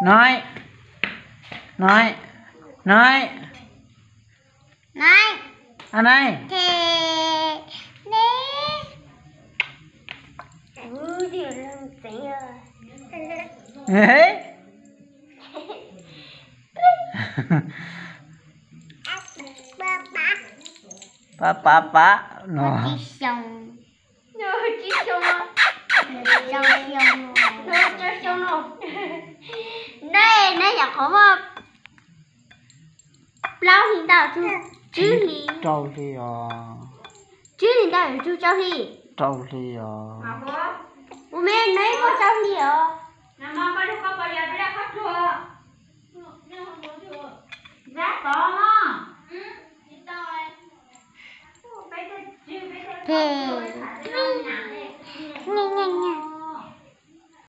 Nói, nói, nói. Nói. A, nói. Thì nè. Ê. Pab, pab, pab no. Nws tsis xyoo no. Nws tsis xyoo no. Neb, neb yam qhov muaj plaub hli ntau, tsib hli. Rau hli os. Tsib hli ntau, tsib rau hli. Rau hli os. Ua me neb muaj rau hli os. Ces